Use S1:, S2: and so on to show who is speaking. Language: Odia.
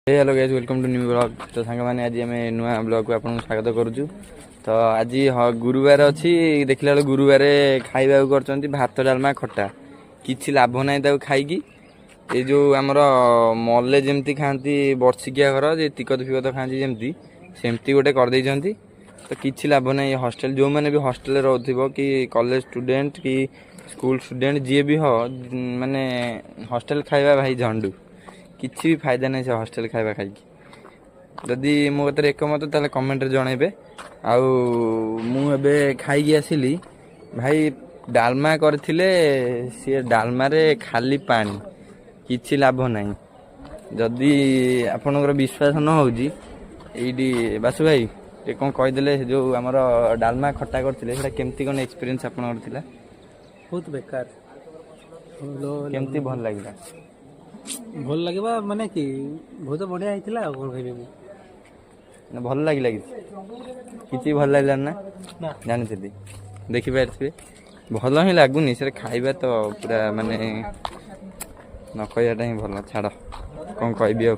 S1: Hello guys, welcome to new vlog। ତ ସାଙ୍ଗମାନେ, ଆଜି ଆମେ ନୂଆ ବ୍ଲଗ୍କୁ ଆପଣଙ୍କୁ ସ୍ୱାଗତ କରୁଛୁ। ତ ଆଜି ଗୁରୁବାର ଅଛି। ଦେଖିଲା ବେଳକୁ ଗୁରୁବାର ଖାଇବାକୁ କରୁଛନ୍ତି ଭାତ, ଡାଲମା, ଖଟା। କିଛି ଲାଭ ନାହିଁ ତାକୁ ଖାଇକି। ଏଇ ଯେଉଁ ଆମର ମଲେ ଯେମିତି ଖାଆନ୍ତି, ବର୍ଷିକିଆ ଘର ଯେ ତିକତ ଫିକତ ଖାଆନ୍ତି ଯେମିତି, ସେମିତି ଗୋଟେ କରିଦେଇଛନ୍ତି। ତ କିଛି ଲାଭ ନାହିଁ। ହଷ୍ଟେଲ, ଯେଉଁମାନେ ବି ହଷ୍ଟେଲରେ ରହୁଥିବ କି କଲେଜ ଷ୍ଟୁଡେଣ୍ଟ କି ସ୍କୁଲ ଷ୍ଟୁଡେଣ୍ଟ, ଯିଏ ବି ହ, ମାନେ ହଷ୍ଟେଲ ଖାଇବା ଭାଇ ଝଣ୍ଡୁ। କିଛି ବି ଫାଇଦା ନାହିଁ ସେ ହଷ୍ଟେଲ ଖାଇବା ଖାଇକି। ଯଦି ମୋ କତିରେ ଏକମତ, ତାହେଲେ କମେଣ୍ଟରେ ଜଣେଇବେ। ଆଉ ମୁଁ ଏବେ ଖାଇକି ଆସିଲି ଭାଇ। ଡାଲମା କରିଥିଲେ, ସିଏ ଡାଲମାରେ ଖାଲି ପାଣି, କିଛି ଲାଭ ନାହିଁ। ଯଦି ଆପଣଙ୍କର ବିଶ୍ୱାସ ନ ହେଉଛି, ଏଇଠି ବାସୁ ଭାଇ ଟିକେ କ'ଣ କହିଦେଲେ, ସେ ଯେଉଁ ଆମର ଡାଲମା ଖଟା କରିଥିଲେ, ସେଇଟା କେମିତି କ'ଣ ଏକ୍ସପିରିଏନ୍ସ ଆପଣଙ୍କର ଥିଲା?
S2: ବହୁତ ବେକାର।
S1: କେମିତି ଭଲ ଲାଗିଲା?
S2: ଭଲ ଲାଗିବା ମାନେ କି, ବହୁତ ବଢିଆ ହେଇଥିଲା। ଆଉ କଣ କହିବି ମୁଁ?
S1: ନା, ଭଲ ଲାଗିଲା କିଛି? କିଛି ଭଲ ଲାଗିଲାନି ନା?
S2: ନା।
S1: ଜାଣିଥିଲି, ଦେଖିପାରିଥିବେ, ଭଲ ହିଁ ଲାଗୁନି ସେଟା ଖାଇବା। ତ ପୁରା ମାନେ ନ କହିବାଟା ହିଁ ଭଲ। ଛାଡ଼, କ'ଣ କହିବି ଆଉ।